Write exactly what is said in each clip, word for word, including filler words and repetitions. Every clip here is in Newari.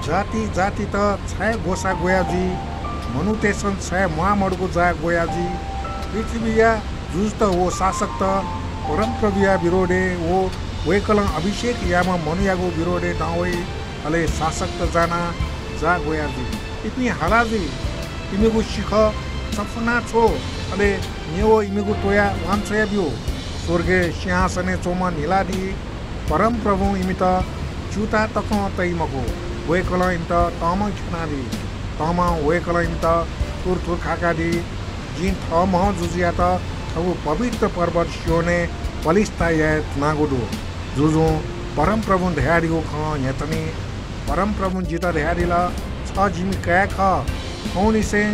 जाति जातित छाय् ग्वसाः ग्वया जुइ, मनूतय्‌सं छाय् म्वाःमदुगु जाः ग्वया जुइ, पृथ्वीया जुजुत व शासकत परमप्रभुया विरोधय् व वय्‌कलं अभिषेक याःम्ह मनूयागु विरोधय् दं वइ, अले शासकत जानाः जाः ग्वया जुइ। इपिं हाला जुइ, इमिगु सिखः छफुना छ्व, अले न्यवः इमिगु त्वयाः वांछ्वया ब्यु। स्वर्गय् सिंहासनय् च्वंम्ह न्हिलादी परमप्रभुं इमित च्यूताः तकं तइ मखु, वय्‌कलं इमित तःमं ख्यानादी। तःमं वय्‌कलं इमित थुर थुर खाकादी। जिं थःम्हं जुजुयात थःगु पवित्र पर्वत सियोनय् पलिस्था याये धुनागु दु। जुजुं परमप्रभुं धयादीगु खँ न्ह्यथनी। परमप्रभुं जितः धयादिल, छ जिमि काय् खः। थौंनिसें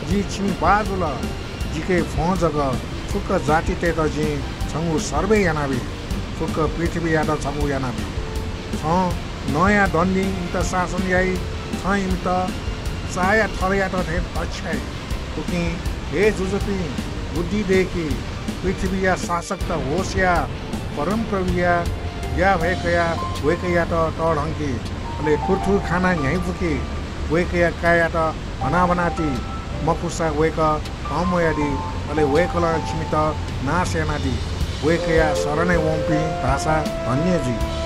जि छिमि बाः जुल। जिके फ्वं जक। फुक्क जातितय्‌त जिं छंगु सर्बय यानाबी। फुक्क पृथ्वीयात छंगु यानाबी। छं नँया दण्डिं इमित शासन याइ। छं इमित चाया थलयात थें तछ्याइ। उकिं हे जुजुपिं, बुद्धि दय्‌कि। पृथ्वीया शासकत होश या। परमप्रभुया ज्याभ्वय् कयाः वय्‌कःयात तःधंकि। अले थुर थुर खानाः न्ह्याइपुकि। वय्‌कःया काय्‌यात हनाबना ति। मखुसा वय्‌कः तंम्वयादी, अले वय्‌कलं छिमित नाश यानादी। वय्‌कःया शरणय् वंपिं धाःसा धन्य जुइ।